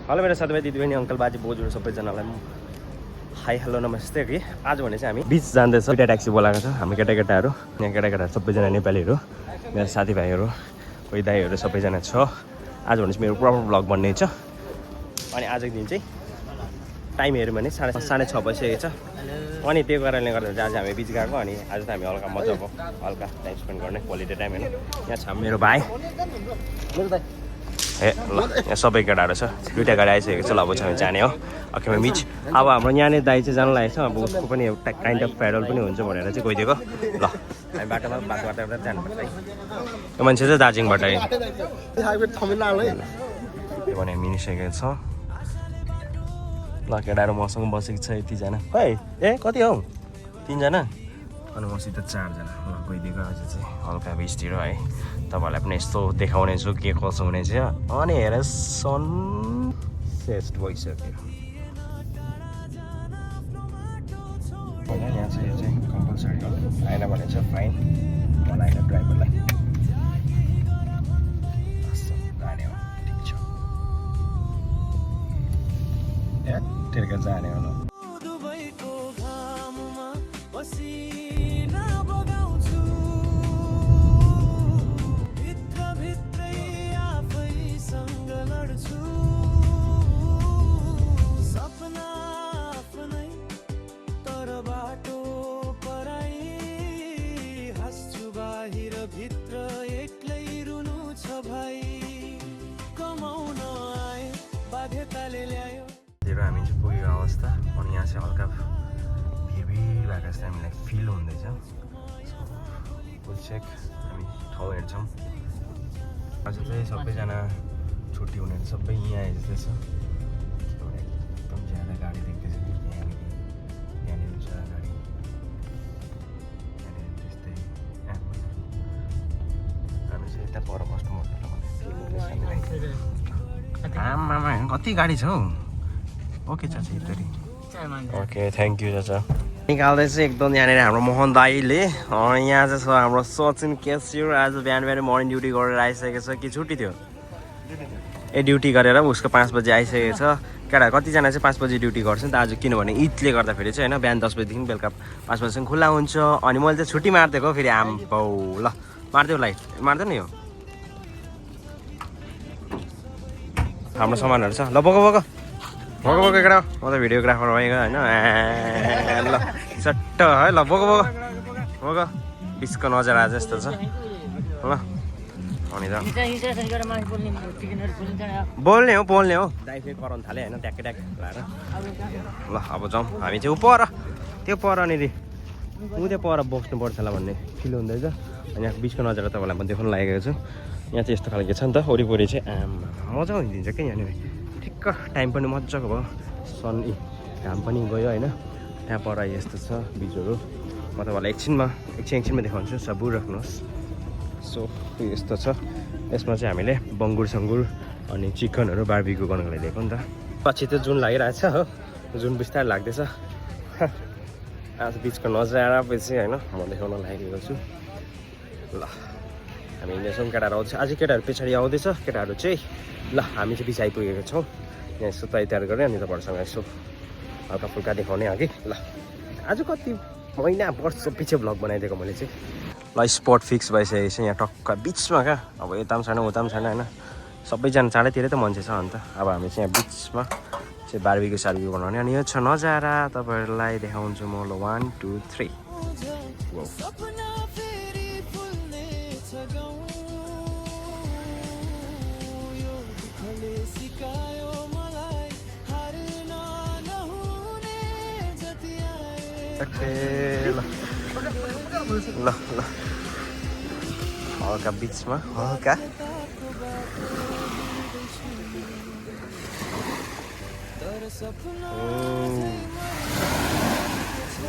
Hello मेरो साथीभाइ दिदीबहिनी अङ्कल बाजे बोजूहरू सबैजनालाई हाई हेलो नमस्ते कि आज भने चाहिँ हामी बिच जाँदैछ दुईटा ट्याक्सी बोलाएको छ हामी केटाकेटाहरू यहाँ केटाकेटाहरू सबैजना नेपालीहरू मेरो साथीभाइहरू कोही दाइहरू सबैजना छ आज भने चाहिँ मेरो प्रपर भ्लग बन्ने छ अनि आजको दिन चाहिँ टाइम हेऱ्यो भने 6:30 भइसकेको छ अनि त्यो कारणले गर्दा चाहिँ आज हामी बिच गएको अनि आज त हामी हल्का मजाको हल्का टाइम स्पेन्ड गर्ने क्वालिटी टाइम होइन यहाँ छ मेरो भाइ ए ल यहाँ सबै केटाहरू छ दुईवटा गाडी आइसकेको छ ल अब चाहिँ हामी जाने हो अखेमा बिच अब हाम्रो यहाँनिर दाइ चाहिँ जानु लागेको छ अब उसको पनि एउटा काइन्ड अफ पेट्रोल पनि हुन्छ भनेर चाहिँ गइदिएको ल हामी बाटोमा बाटो जानुपर्छ है यो मान्छे चाहिँ दार्जिलिङबाट त्यो भने मिनिसकेको छ ल केटाहरू मसँग बसेको छ यतिजना खै ए कति हौ 3जना अनि मसित 4जना ल गइदिएको आज चाहिँ हल्का बिचतिर है तपाईँहरूलाई पनि यस्तो देखाउने छु के कसो हुनेछ अनि हेर सनसेट भइसक्यो होइन यहाँ चाहिँ यो चाहिँ कम्पलसरी हो आएन भने चाहिँ फाइन मलाई होइन ड्राइभरलाई जाने हो ठिक छ ए तिर्का जाने हो ल हामी चाहिँ पुगेको अवस्था अनि यहाँ चाहिँ हल्का भिड भएको जस्तो हामीलाई फिल हुँदैछ फुल चेक हामी ठाउँ हेर्छौँ आज चाहिँ सबैजना छुट्टी हुने सबै यहाँ आइजस्तै छ एकदम ज्यादा गाडी देख्दैछ यहाँनिर छ गाडी यहाँनिर त्यस्तै हामी चाहिँ यता पर बस्नुपर्छ आमामा कति गाडी छ हौ ओके चाचा इतरी ओके थ्याङ्क यू चाचा निकाल्दैछ एकदम यहाँनिर हाम्रो मोहन दाईले यहाँ चाहिँ छ हाम्रो सचिन क्यासियर आज बिहान मर्निङ ड्युटी गरेर आइसकेको छ कि छुट्टी थियो ए ड्युटी गरेर उसको 5 बजी आइसकेको छ केटा कतिजना चाहिँ 5 बजी ड्युटी गर्छ नि त आज किनभने ईदले गर्दाखेरि चाहिँ होइन बिहान 10 बजीदेखि बेलुका 5 बजीसम्म खुल्ला हुन्छ अनि मैले चाहिँ छुट्टी मारिदिएको फेरि आम बाउ ल मारिदेऊ लाइट मार्दैन नि यो हाम्रो सामानहरू छ ल बोको केटा म त भिडियोग्राफर भइगयो होइन ल चट्ट है ल बोको बिचको नजर आज जस्तो छ ल अनि त बोल्ने हो दाइ फेरि कराउनु थाल्यो होइन ट्याक्कै लाएर ल अब जाउँ हामी चाहिँ पर त्यो परनिर ऊ त्यो पर बस्नुपर्छ होला भन्ने फिल हुँदैछ अनि यहाँ बिचको नजर तपाईँलाई म देखाउनु लागेको छु यहाँ चाहिँ यस्तो खालको छ नि त वरिपरि चाहिँ मजा हुँदिन्छ क्या यहाँनिर ठिक्क टाइम पनि मजाको भयो सन घाम पनि गयो होइन त्यहाँ पर यस्तो छ बिचहरू म तपाईँलाई एकछिनमा देखाउँछु सबु राख्नुहोस् सो यस्तो छ यसमा चाहिँ हामीले बङ्गुर सङ्गुर अनि चिकनहरू बार्बिक्यू गर्नको लागि दिएको नि त पछि त जुन लागिरहेछ हो जुन बिस्तारै लाग्दैछ आज बिचको नजारा पछि होइन म देखाउन लागेको छु ल हामी हिँड्दैछौँ केटाहरू आउँदैछ आज केटाहरू पछाडि आउँदैछ केटाहरू चाहिँ ल हामी चाहिँ बिच आइपुगेको छौँ यहाँ यसो तयार गरेँ अनि तपाईँहरूसँग यसो हल्का फुल्का देखाउने अघि ल आज कति महिना वर्ष पछि भ्लग बनाइदिएको मैले चाहिँ ल स्पट फिक्स भइसकेको छ यहाँ टक्क बिचमा क्या अब यता पनि छैन उता पनि छैन होइन सबैजना चाँडैतिरै त मान्छे छ अन्त अब हामी चाहिँ यहाँ बिचमा चाहिँ बार्बिक्यू सार्बिक्यू बनाउने अनि यो छ नजारा तपाईँहरूलाई देखाउँछु म ल 1 2 3 ल हल्का बिचमा हल्का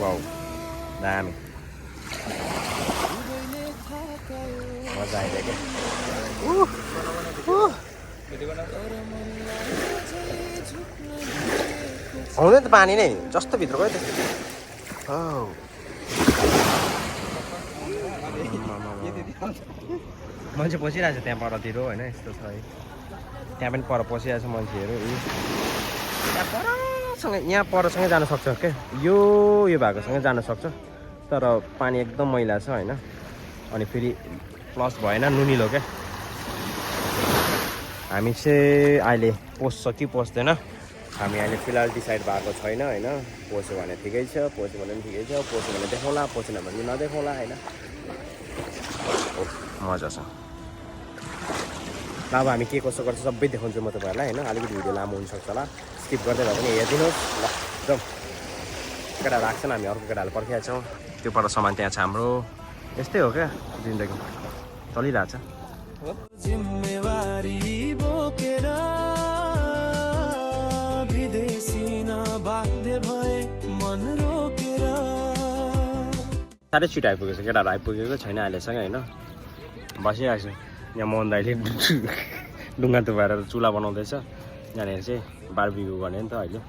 वाउ दामी मजा आइदियो आउँदैन त पानी नै जस्तो भित्र गयो त्यस्तो मान्छे पसिरहेको छ त्यहाँ परतिर होइन यस्तो छ है त्यहाँ पनि पर पसिरहेको छ मान्छेहरू यहाँ परसँगै जान सक्छ क्या यो भएकोसँगै जान सक्छ तर पानी एकदम मैला छ होइन अनि फेरि प्लस भएन नुनिलो क्या हामी चाहिँ अहिले पस्छ कि पस्दैन हामी अहिले फिलहाल डिसाइड भएको छैन होइन पस्यो भने ठिकै छ पस्यो भने पनि ठिकै छ पस्यो भने देखाउँला पसेन भने नदेखाउँला होइन मजा छ अब हामी के कसो गर्छ सबै देखाउँछु म तपाईँहरूलाई होइन अलिकति भिडियो लामो हुनसक्छ होला स्किप गर्दै भए पनि हेरिदिनुहोस् ल एकदम केटा राख्छन् हामी अर्को केटाहरूले पर्खिरहेको छौँ त्यो पर सामान त्यहाँ छ हाम्रो यस्तै हो क्या जिन्दगी चलिरहेछ जिम्मेवारी बोकेर विदेशी नबाध्य भए मन रोकेर साह्रै छिटो आइपुगेको छ केटाहरू आइपुगेको छैन अहिलेसँग होइन बसिरहेको छु यहाँ मोहन दाइले ढुङ्गा तुपाएर चुला बनाउँदैछ यहाँनिर चाहिँ बारबिक्यु गर्ने नि त अहिले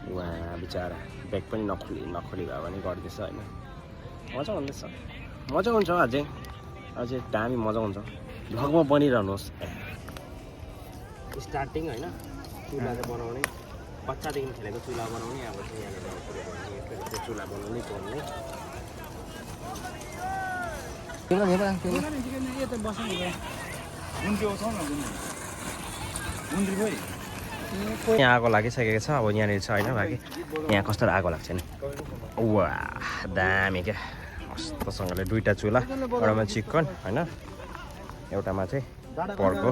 उहाँ बिचरा ब्याग पनि नखोली भयो भने गर्दैछ होइन मजा हुँदैछ मजा हुन्छ अझै दामी मजा हुन्छ भ्लगमा बनिरहनुहोस् स्टार्टिङ होइन चुला चाहिँ बनाउने बच्चादेखि खेलेको चुला बनाउने अब चाहिँ यहाँनिर चुला बनाउनै पर्ने यहाँ आगो लागिसकेको छ अब यहाँनिर छ होइन बाँकी यहाँ कस्तो आगो लाग्छ नि वा दामी क्या मस्तसँगले दुईवटा चुला एउटामा चिकन होइन एउटामा चाहिँ पर्को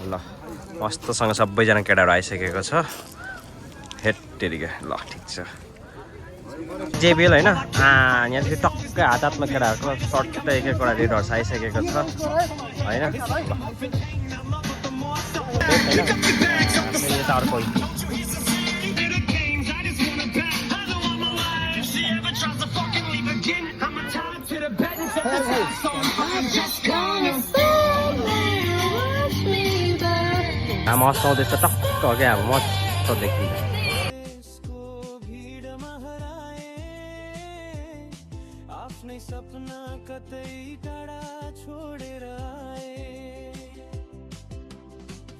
ल मस्तसँग सबैजना केटाहरू आइसकेको छ हेटेरिका ल ठिक छ जेबिएल होइन यहाँ चाहिँ टक्कै हातमा केटाहरूको सर्ट एक एकवटा रेडहरू आइसकेको छ होइन अर्को मस्त आउँदैछ टक्क क्या अब मस्त देखिन्छ आफ्नै सपना कतै टाढा छोडेर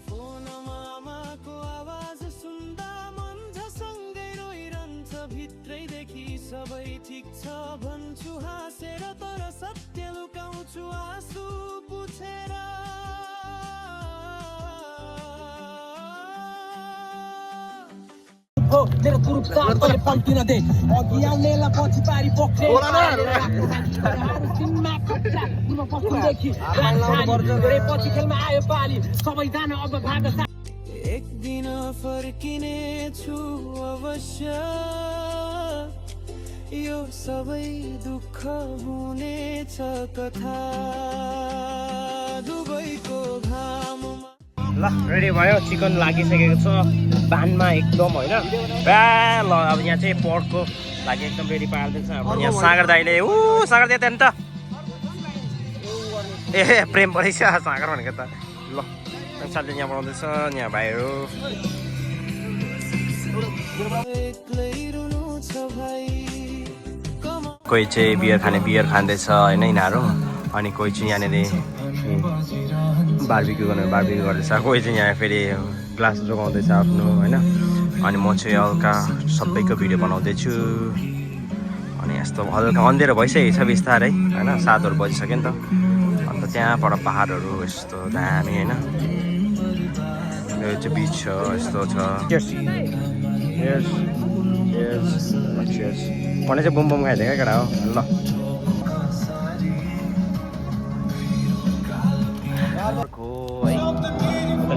फोनमा आमाको आवाज सुन्दा मन झसँगै रोइरहन्छ भित्रैदेखि सबै ठिक छ भन्छु हाँसेर तर सत्य लुकाउँछु आँसु पुछेर मेरो ग्रुप साथ पनि पल्टिन दे अघि आउनेलाई पछि पारी पक्रे पछि खेलमा आयो पाली सबैजना अब भाग एक दिन फर्किने छु अवश्य यो सबै दुःख हुनेछ कथा दुबईको घाममा ल रेडी भयो चिकन लागिसकेको छ बानमा एकदम होइन ल अब यहाँ चाहिँ पर्कको लागि एकदम रेडी पारिदिन्छ अब यहाँ सागर दाइले सागर दाइ त ए प्रेम परेछ सागर भनेको त ल साथीले यहाँ बनाउँदैछ यहाँ भाइहरू कोही चाहिँ बियर खाँदैछ होइन यिनीहरू अनि कोही चाहिँ यहाँनिर बारबिक्यु गर्दैछ कोही चाहिँ यहाँ फेरि ग्लास जोगाउँदैछ आफ्नो होइन अनि म चाहिँ हल्का सबैको भिडियो बनाउँदैछु अनि यस्तो हल्का अँधेरो भइसकेको छ बिस्तारै होइन 7 बजिसक्यो नि त अन्त त्यहाँ पर पहाडहरू यस्तो दामी होइन यो चाहिँ बिच छ यस्तो छ भने चाहिँ बुम खाइदियो क्या केटा हो ल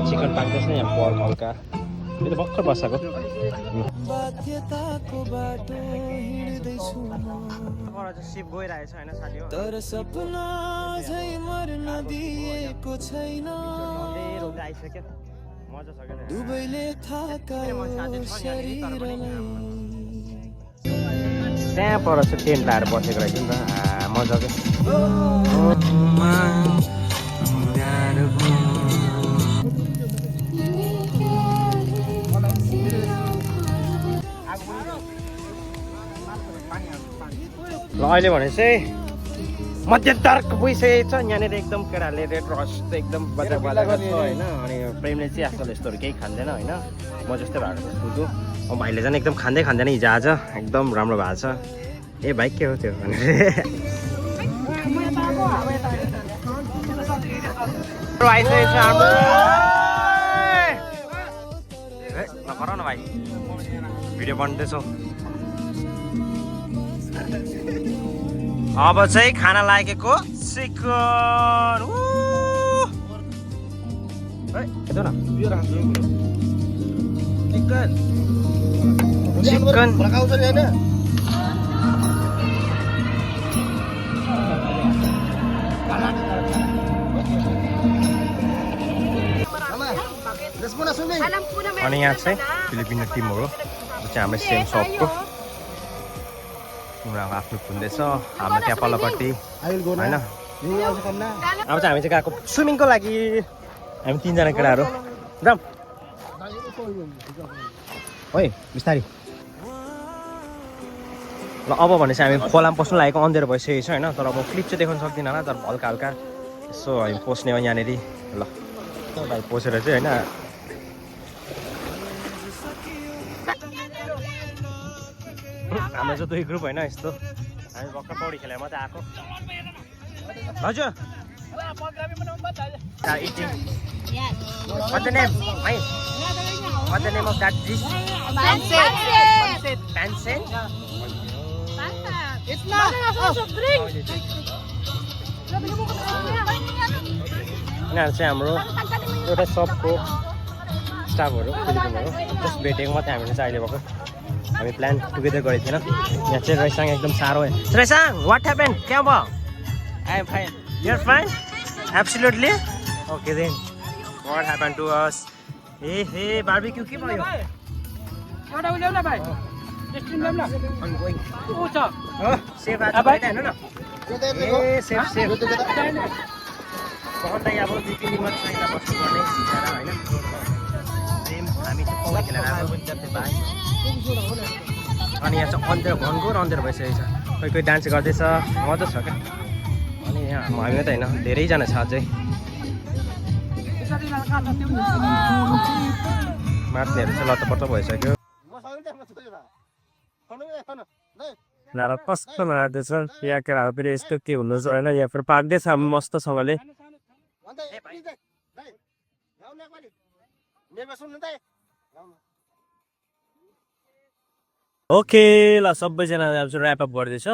चिकन पाक्दैछ यहाँ पर्क हल्का यो त भर्खर बसाएको सिप गइरहेछ होइन साथी हो तर सपना झै मर्न दिएको छैन आइसक्यो मजा छ क्या दुबईले थाकायो त्यहाँ पर चाहिँ टेन्ट लाएर बसेको रहेछ नि त मजाको ल अहिले भने चाहिँ मध्यन्तरको भइसकेको छ यहाँनिर एकदम केटाहरूले रेड रस एकदम बजार बजाएको छ होइन अनि प्रेमले चाहिँ आजकल यस्तोहरू केही खाँदैन होइन म जस्तै भएको छ सुधु अब भाइले चाहिँ एकदम खाँदैन हिजो आज एकदम राम्रो भएको छ ए भाइ के हो त्यो भनेर आइसकेको छ हाम्रो नगर न भाइ भिडियो बन्दैछौ अब चाहिँ खाना लागेको चिकन चिकन अनि यहाँ चाहिँ फिलिपिनो टिमहरू जो चाहिँ हाम्रो सेम सपको उनीहरू आफ्नो खुल्दैछ हाम्रो त्यहाँ पल्लोपट्टि होइन अब चाहिँ हामी चाहिँ गएको स्विमिङको लागि हामी 3 जना केटाहरू जाम है बिस्तारी ल अब भने चाहिँ हामी खोलामा पस्नु लागेको अँधेरो भइसकेको छ होइन तर म क्लिप चाहिँ देखाउन सक्दिनँ होला तर हल्का हल्का यसो हामी पस्ने हो यहाँनिर ल भाइ पसेर चाहिँ होइन हाम्रो चाहिँ 2 ग्रुप होइन यस्तो हामी भर्खर पौडी खेलेर मात्रै आएको हजुर What's the name? Wait. What's the name of that dish? Pancit. It's not a drink. यिनीहरू चाहिँ हाम्रो एउटा सपको स्टाफहरू फिलिपिनहरू जस्ट भेटेको मात्रै हामीले चाहिँ अहिले भर्खर हामी प्लान टुगेदर गरेको थिएन यहाँ चाहिँ रैसाङ एकदम साह्रो रैसाङ वाट ह्यापन क्या भयो I am fine you're fine absolutely okay then what happen to us hey barbecue के भयो एउटा उल्याउ न भाइ स्ट्रिम ल्याउ न उ छ सेफ आज भाइ हैन न ए सेफ बहुत अब बिक्री मात्र छैन बस्नुपर्ने बिचारा होइन प्रेम हामी चाहिँ पौडी खेलेर आएको भाइ अनि यहाँ चाहिँ अँधेरो घनघोर अँधेरो भइसकेको छ कोही कोही डान्स गर्दैछ मजा छ क्या अनि यहाँ हामी त होइन धेरैजना छ अझै मार्नेहरू चाहिँ लत्तपत्त भइसक्यो कस्तो मार्दैछ यहाँ केटाहरू फेरि यस्तो के हुनु होइन यहाँ फेरि पाक्दैछ हामी मस्तसँगले ओके ल सबैजना अब चाहिँ ऱ्यापअप गर्दैछ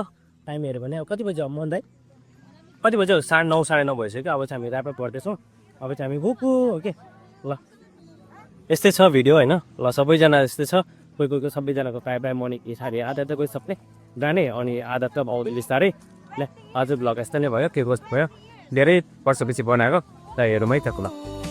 टाइम हेऱ्यो भने अब कति बजी हो मन दाइ कति बजी हो 9:30 9:30 भइसक्यो अब चाहिँ हामी ऱ्यापअप गर्दैछौँ अब चाहिँ हामी गएको ओके ल यस्तै छ भिडियो होइन ल सबैजना यस्तै छ कोही कोहीको सबैजनाको प्रायः प्रायः मर्निङ इच्छाले आधा त कोही सबले जाने अनि आधा त आउँदै बिस्तारै ल आज ब्लग यस्तो नै भयो के कस्तो भयो धेरै वर्षपछि बनाएको ल हेरौँ है त ल